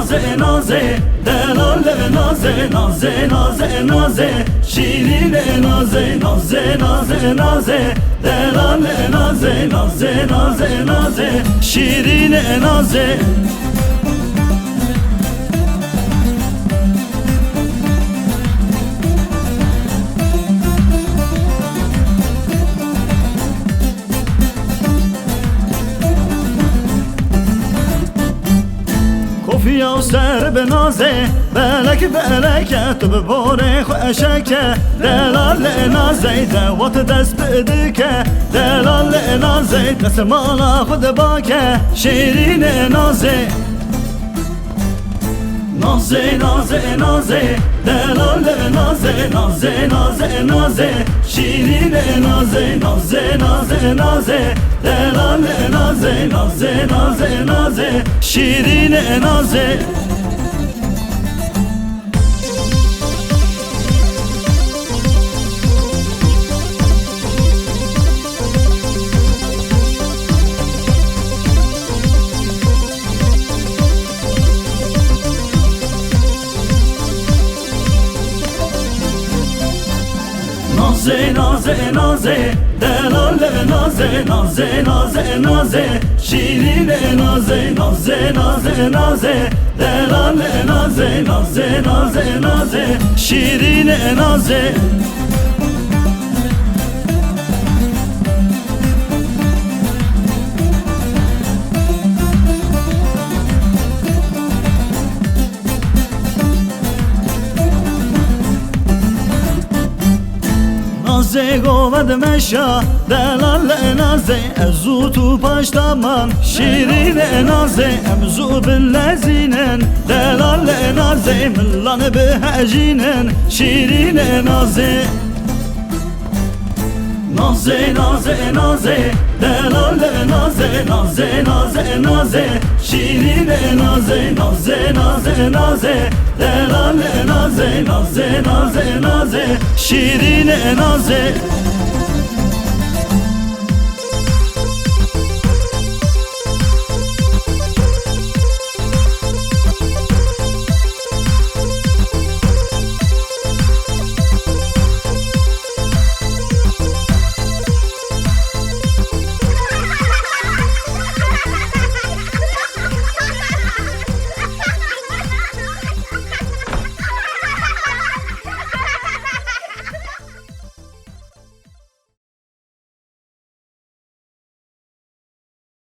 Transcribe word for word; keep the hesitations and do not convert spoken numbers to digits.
Nazê, nazê, delal nazê, nazê, nazê, nazê, şîrînê nazê, nazê, nazê, nazê, delal nazê, nazê, nazê, nazê, şîrînê nazê. Kofiya û ser bi nazê, belek belek e, tu bi borê xwe eşeke. Delal nazê, dewat dest pê dike. Delal nazê, destmala xwe dibake. Şîrînê nazê. Nazê, nazê, nazê, delal nazê, nazê, nazê, nazê, şîrînê nazê, nazê, nazê, nazê, delal nazê, nazê, nazê, nazê, şîrînê nazê. Nazê, nazê, nazê, delal nazê, nazê, nazê, nazê, şîrînê nazê, nazê, nazê, nazê, delal nazê, nazê, nazê, nazê, şîrînê nazê. Nazê govend meşa, delal nazê, ez û tu paşta man. Şîrînê nazê, em zû bilezînin. Delal nazê, milan bihejînin. Şîrînê nazê. Nazê, nazê, nazê, delal nazê, nazê, nazê, nazê, şîrînê nazê, nazê, nazê, nazê, delal nazê, nazê, nazê, nazê, şîrînê nazê.